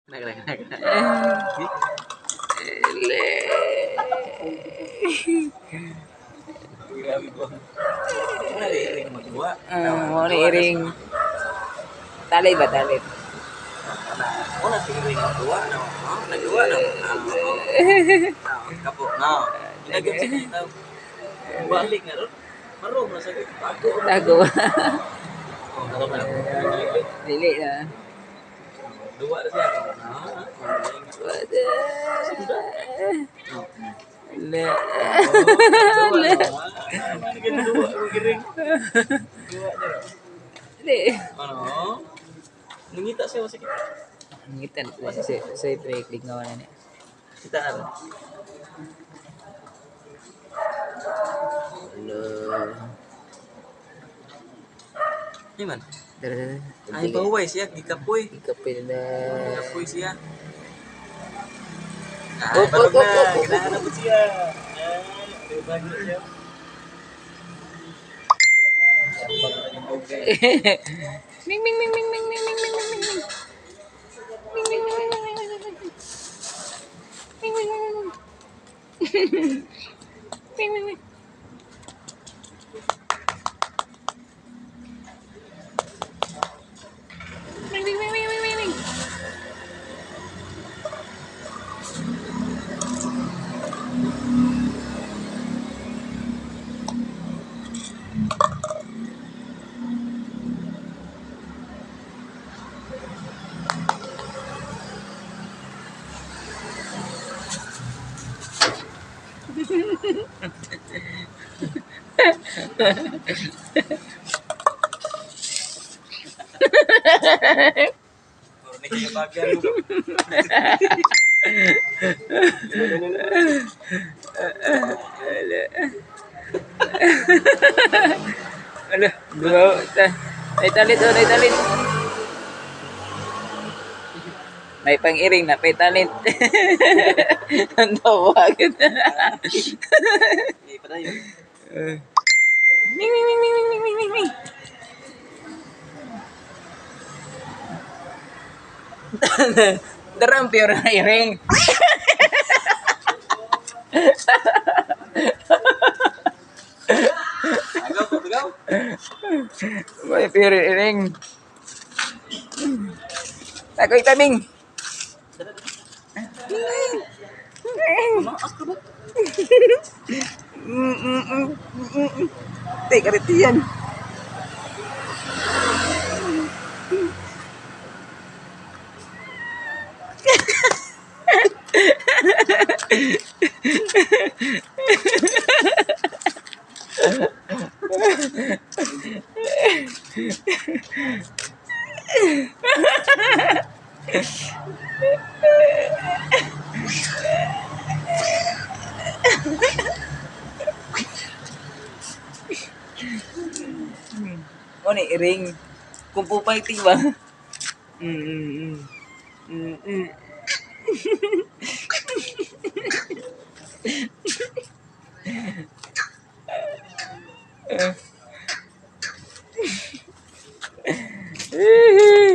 Kena, kena, kena, kena. Ele. Grabe ko. Wala na iring magduwa. Ah, mo ni iring. Talay ba talit? Wala, wala si iring magduwa no. Oh, nagduwa no. Ah, oo. Ah, kapo no. Ginagyod sa kanitaw. Balik na ron. Marong na sa tago. Tago. Oh, naro na. Dili na. Duwa na siya. Ah, oh. Le. Duwa na. Duwa, giring. Duwa na ron. Dili. Ano? Nangita siya sa kita. Ngitan sa sa break lingaw na ni. Kita na ron. Hello. Ay man. Dara dara. Ay pahuway siya, gikapoy. Ikapil na. Gikapoy siya. Oh, Ay, balog oh, na. oh, oh, oh. Ganahan na po siya. Ay, bago na siya. Ming ming ming ming ming ming ming ming ming ming. Ming ming ming ming ming ming ming ming. Ming ming ming ming. Ming ming ming. Ming ming ming ming ming ming ming. Oh, nakikibagan mo. Ala, duha. May talit oh, may talit. May pang-iring na, may talit. Ang tawag. Hindi pa tayo. Ming ming ming ming ming ming ming ming. Darang pure na iring. Agaw, agaw. May pure iring. Takoy tabing. Maas ka ba? Mm, mm, mm, mm, mm. Tay, karitiyan. Mo ni iring. Kung pupayti ba? Mm, mm, mm. Mm, mm.